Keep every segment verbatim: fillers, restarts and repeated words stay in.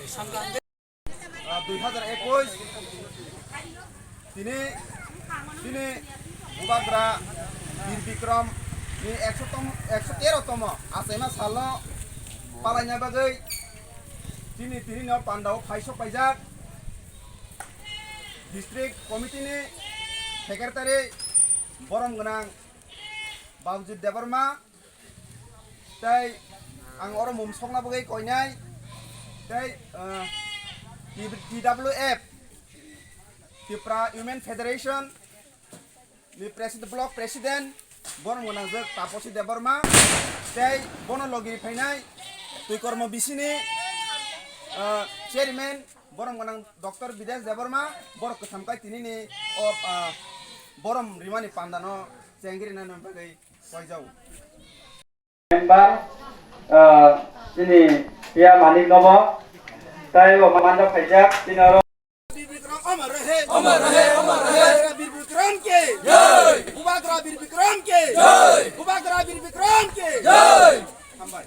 Ah, dui hazar ekush tini, tini Bubagra Bir Bikrom ni ekso tomo, ekso tero tomo achaima salno palaina bagwi tini, tini no pandao phaisok paijak. District committee ni secretary borom gwnang Babujit Debbarma, tei ang oro mum sokna bagwi koinai, tei, ah, T W F, Tripura Women Federation ni president, block president, borom gwnangjak Taposi Debbarma, tei bono logi phainai Twikormo bisini, ah, chairman, borom gwnang Doctor Bidesh Debbarma, borok kwtham kai tinini o, ah, borom rimani pandano chengri nani bagwi koijao. Member, ah, chini Pia Manik nobo, tei o manda phaijak, chini oro. Bir Bikrom amar rahe. Amar rahe, amar rahe. Bubagra Bir Bikrom ke. Jai. Bubagra Bir Bikrom ke. Jai. Bubagra Bir Bikrom ke. Jai. Hambai.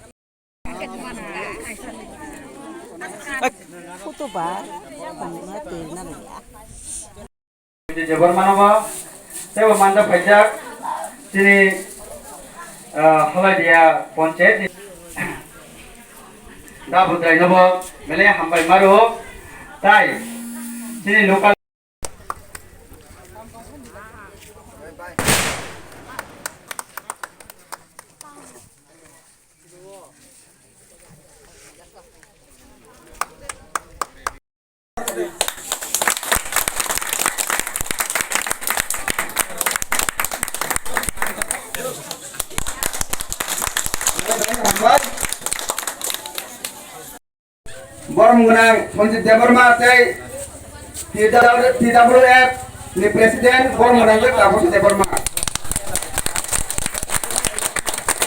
Photo ba, tongma twi na liya. Debbarmano bo teibo manda phaijak chini, ah, Halaidia Panchayat ni Dabudrai nobo belai hambai maro tai chini local Borom gwnang Sanjit Debbarma tei T W F ni president borom gwnang Taposi Debbarma.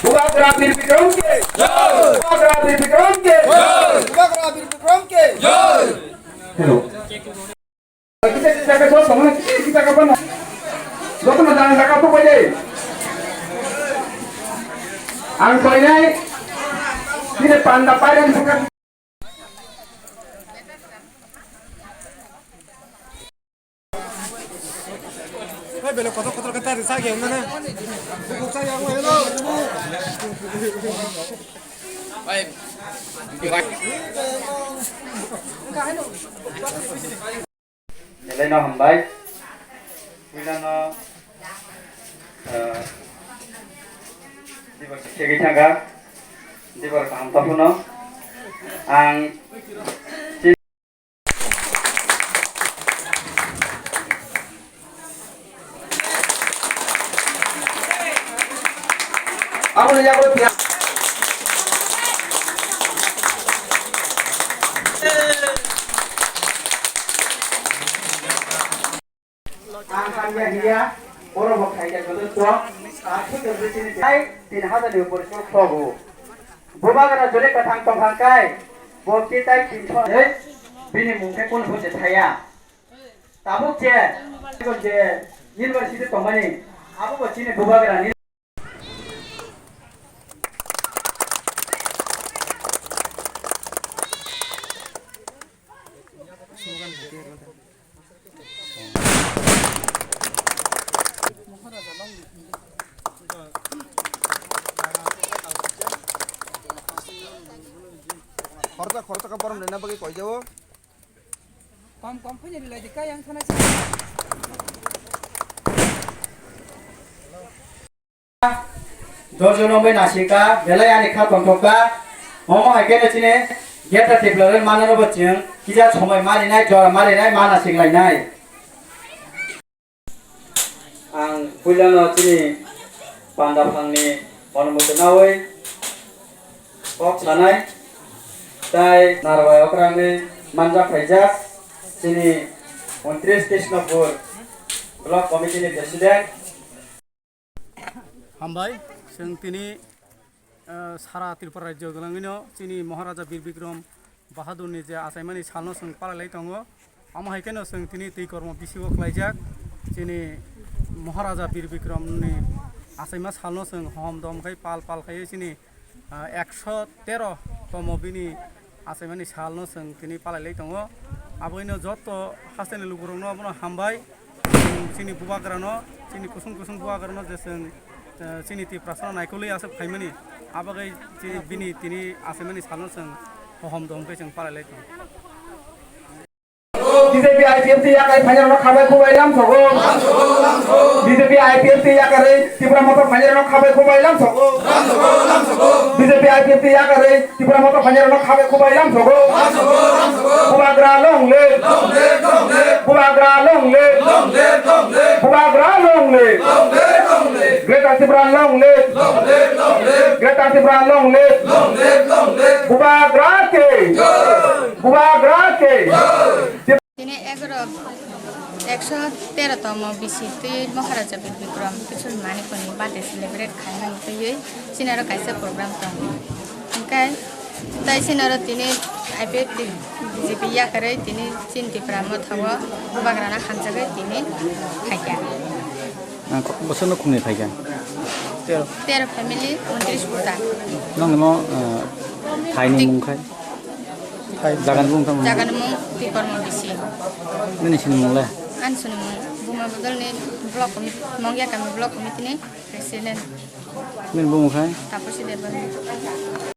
Bubagra Bir Bikrom ke. Jai. Bubagra Bir Bikrom ke. Jai. Bubagra Bir Bikrom ke. Jai. Hello. Kita, kita ke bos, kita, kita ke apa? Joto no jangan cakap tuh aja. Ang koinai, ini panda payang bukan. Hey, bele kotor kotor kata ri sa ge na na. Buku sa ya mo hello. Bye. Bye. Belai no hambai. Puila no, eh, dibar segwi thangkha. Dibar kaham taphano. Ang Aboni yago pia. Ang hamya hiya, oro bo khaikha joto to, ang khe joto chini hai tin hazar ni upor chuk thogo. Bubagra jole kathang tongthang kai, bo kitai tin tho, eh, bini mung khe kun phunse thaya. Tabuk je, je university tongmani, abo bo chini Bubagra ni. Khoroksa khoroksa khe borom rwna bagwi koijao. Kom kom phai ni rilai di ka yang thana si. Jojono bai nasika, belai ani kha tongthokka. Omo hai khe chini Greater Tipraland manano bo chwng kisa somoi marinai, jora marinai, ma nasik lainai. Ang puilano chini panda phangni mono muchungnawi kok sanai, tai Narwai okrangni manjak phaijak chini untris Krishnapur Block Committee ni President. Hambai, chwng tini, eh, sara Tripura rajyo gwlangwino chini Maharaja Bir Bikram Bahadurni je achaimani salno chwng palailai tongo. Amo hai kheno chwng tini twi kormo bisingo khlaijak chini Maharaja Bir Bikramni achaima salno chwng hom dom khai pal pal khai chini, eh, ekso tero tomo bini Achaimani salno chwng tini palai lai tongo. Aboino joto hasteni lukurokno abono hambai. Chwng chini bubagrano, chini kusung kusung bubagrano je chwng, eh, chini Tiprasano naikolwi aswk phaimani. Abagwi chini bini tini achaimani salno chwng hohom dohom khe chwng palai lai tongo. B J P I P F T yakarwi phainairokno khabai khubai lamsogo. B J P I P F T yakarwi Tipra Motha phainairokno khabai khubai lamsogo. B J P I P F T yakarwi Tipra Motha phainairokno khabai khubai lamsogo. Bubagra long live. Bubagra long live. Bubagra long live. Greater Tipra long live. Greater Tipra long live. Bubagra ke. Bubagra ke. Tini egaroh, ekso tero tomo bisi twi Maharaja Bir Bikram Kishore Manikni birthday celebrate khaimani twiwi chini oro kaisa program tongo. Hwnkhe tai chini oro tini I P F T B J P yakarwi tini chini Tipra Motha o bubagrano hamjagwi tini phaikha. Ang kok bosongno khumni phaikha. Tero family, untris kuta. Nangni mo, eh, phaini mung khai? Jagani mung tamo? Jagani mung Tikormo bisi. Nini sinimung le? Ani sinimung Buma Bodolni block committee, Mongya kami block committee ni president. Nini bumung khai? Taposi Debbarma.